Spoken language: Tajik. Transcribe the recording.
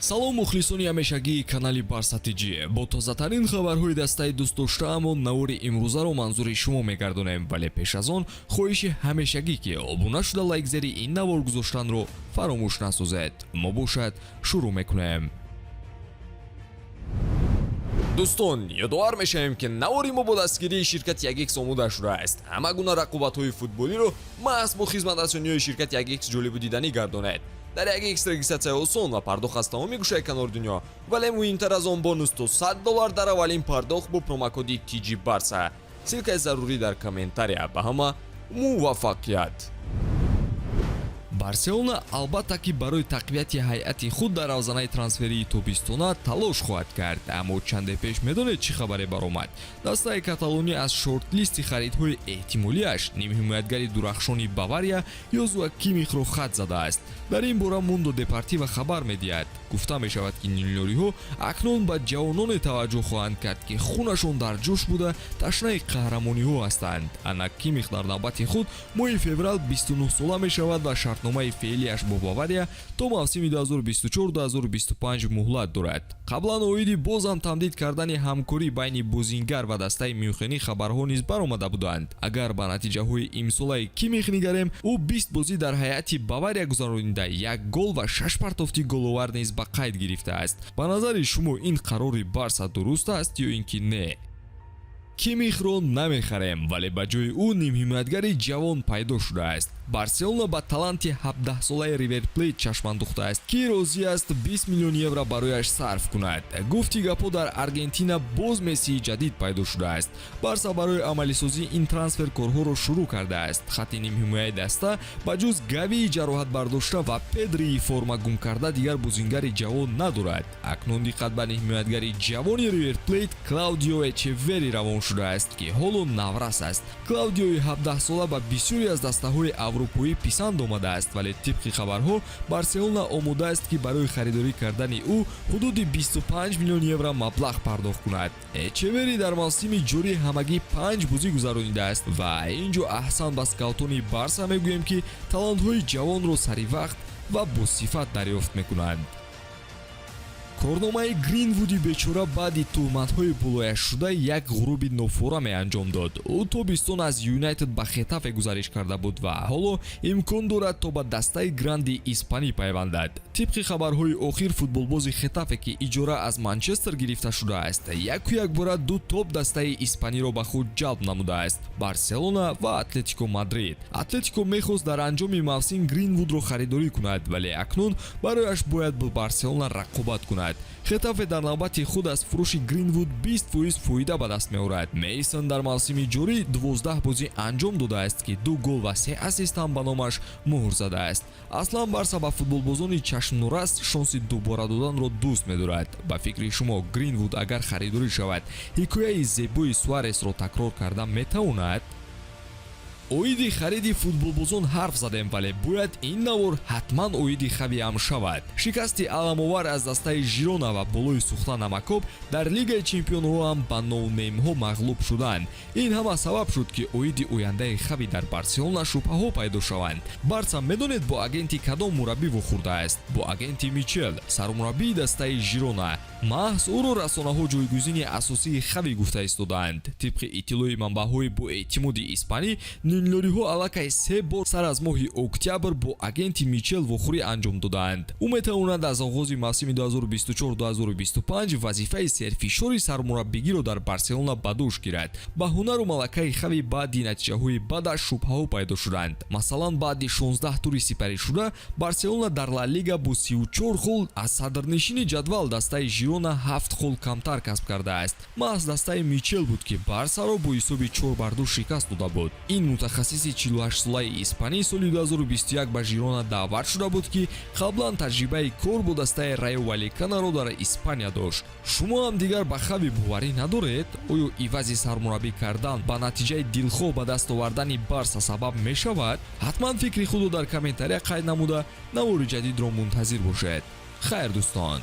Салом, мухлисони ҳамешагии канали Барса ТЖ. Бо тозатарин хабарҳои дастаи дӯстдоштаамон навори имрӯзаро манзури шумо мегардонем, вале пеш аз он хоҳиши ҳамешагӣ, ки обуна шуда, лайк зери ин навор гузоштанро фаромӯш насозед. Мо бошад, шурӯъ мекунем. Дӯстон, ёдовар мешавем, ки навори мо бо дастгирии ширкати 1X омода шудааст. Ҳама гуна рақобатҳои футболиро маҳз бо хизматрасониҳои ширкати 1X ҷолибу диданӣ гардонед. Дар 1X регистрация осон ва пардохт аз тамоми гӯшаи канори дунё, вале муҳимтар аз он, бонус то 100 доллар дар аввалин пардохт бо промокоди TG Барса. Ссылка и зарурӣ дар комментария. Ба ҳама муваффақият! Барселона, албатта, ки барои тақвияти ҳайати худ дар равзанаи трансферии тобистона талош хоҳад кард. Аммо чанде пеш медонед, чӣ хабаре баромад? Дастаи каталонӣ аз шортлисти харидҳои эҳтимолиаш нимҳимоятгари дурахшони Бавария Йозуа Кимихро хат задааст. Дар ин бора Мундо Депортиво хабар медиҳад. Гуфта мешавад, ки нилнёриҳо акнун ба ҷавононе таваҷҷӯҳ хоҳанд кард, ки хунашон дар ҷӯш буда, ташнаи қаҳрамониҳо ҳастанд. Ана Кимих дар навбати худ моҳи феврал 29 сола мешавад ва шартномаи феълиаш бо Бавария то мавсими 2024-2025 муҳлат дорад. Қаблан оиди бозам тамдид кардани ҳамкорӣ байни бозингар ва дастаи мюнхенӣ хабарҳо низ баромада буданд. Агар ба натиҷаҳои имсолаи Кимих нигарем, ӯ 20 бозӣ дар ҳайати Бавария гузаронида, як гол ва шаш партофти головар низ ба қайд гирифтааст. Ба назари шумо, ин қарори Барса дуруст аст ё ин ки не? Кимихро намехарем, вале ба ҷои ӯ нимҳимоятгари ҷавон пайдо шудааст. Барселона ба таланти 17-солаи Риверплейт чашмандухтааст, ки розӣ аст 20 миллион евро барояш сарф кунад. Гуфти гапҳо, дар Аргентина боз Мессии ҷадид пайдо шудааст. Барса барои амалисозии ин трансфер корҳоро шурӯъ кардааст. Хатти нимҳимояи даста ба ҷуз Гавии ҷароҳатбардошта ва Педрии форма гум карда дигар бозингари ҷавон надорад. Акнун диққат ба нимҳимоятгари ҷавони Риверплейт Клаудио Эчевери равон шудааст, ки ҳоло наврас аст. Клаудиои 17-сола ба бисёре аз дастаҳои аврупоӣ писанд омадааст, вале тибқи хабарҳо, Барселона омода аст, ки барои харидорӣ кардани ӯ ҳудуди 25 миллион евро маблағ пардохт кунад. Эчевери дар мавсими ҷорӣ ҳамагӣ панҷ бозӣ гузаронидааст ва ин ҷо аҳсан ба скаутони Барса мегӯем, ки талантҳои ҷавонро саривақт ва босифат дарёфт мекунанд. Корномаи Гринвуди бечора баъди туҳматҳои болояшшуда як ғуруби нофораме анҷом дод. Ӯ тобистон аз Юнайтед ба Хетафе гузариш карда буд ва ҳоло имкон дорад, то ба дастаи гранди испанӣ пайвандад. Тибқи хабарҳои охир, футболбози Хетафе, ки иҷора аз Манчестер гирифта шудааст, яку якбора ду топ дастаи испаниро ба худ ҷалб намудааст: Барселона ва Атлетико Мадрид. Атлетико мехост дар анҷоми мавсим Гринвудро харидорӣ кунад, вале акнун барояш бояд бо Барселона рақобат кунад. Хетафе дар навбати худ аз фурӯши Гринвуд 20% фоида ба даст меорад. Мейсон дар мавсими ҷорӣ 12 бозӣ анҷом додааст, ки ду гол ва се ассист ҳам ба номаш муҳр задааст. Аслан Барса ба футболбозони чашмнурас шонси дубора доданро дӯст медорад. Ба фикри шумо, Гринвуд агар харидорӣ шавад, ҳикояи зебои Суаресро такрор карда метавонад? Оиди хариди футболбозон ҳарф задем, вале бояд ин навор ҳатман оиди Хави ҳам шавад. Шикасти аламовар аз дастаи Жирона ва болои сӯхта намакоб дар Лигаи чемпионҳо ҳам ба ноунеймҳо мағлуб шуданд. Ин ҳама сабаб шуд, ки оиди ояндаи Хави дар Барселона шубҳаҳо пайдо шаванд. Барса медонед, бо агенти кадом мураббӣ вохӯрдааст? Бо агенти Мичел, сармураббии дастаи Жирона. Маҳз ӯро расонаҳо ҷойгузини асосии Хави гуфта истодаанд. Тибқи иттилои манбаъҳои боэътимоди испанӣ, нилнёриҳо аллакай се бор сар аз моҳи октябр бо агенти Мичел вохӯрӣ анҷом додаанд. Ӯ метавонад аз оғози мавсими 2024-2025 вазифаи серфишори сармураббигиро дар Барселона ба дӯш гирад. Ба ҳунару малакаи Хави баъди натиҷаҳои бадаш шубҳаҳо пайдо шуданд. Масалан, баъди 16 тури сипаришуда Барселона дар Ла Лига бо 34 хол аз садрнишини ҷадвал, дастаи Жирона, ҳафт хол камтар касб кардааст. Маҳз дастаи Мичел буд, ки Барсаро бо ҳисоби 4-2 шикаст дода буд. Ин мутахассиси 48-солаи испанӣ соли 2021 ба Жирона даъват шуда буд, ки қаблан таҷрибаи кор бо дастаи Райо Валеканаро дар Испания дошт. Шумо ҳам дигар ба Хави боварӣ надоред? Оё ивази сармураббӣ кардан ба натиҷаи дилхоҳ ба даст овардани Барса сабаб мешавад? Ҳатман фикри худро дар комментария қайд намуда, навори ҷадидро мунтазир бошед. Хайр, дӯстон.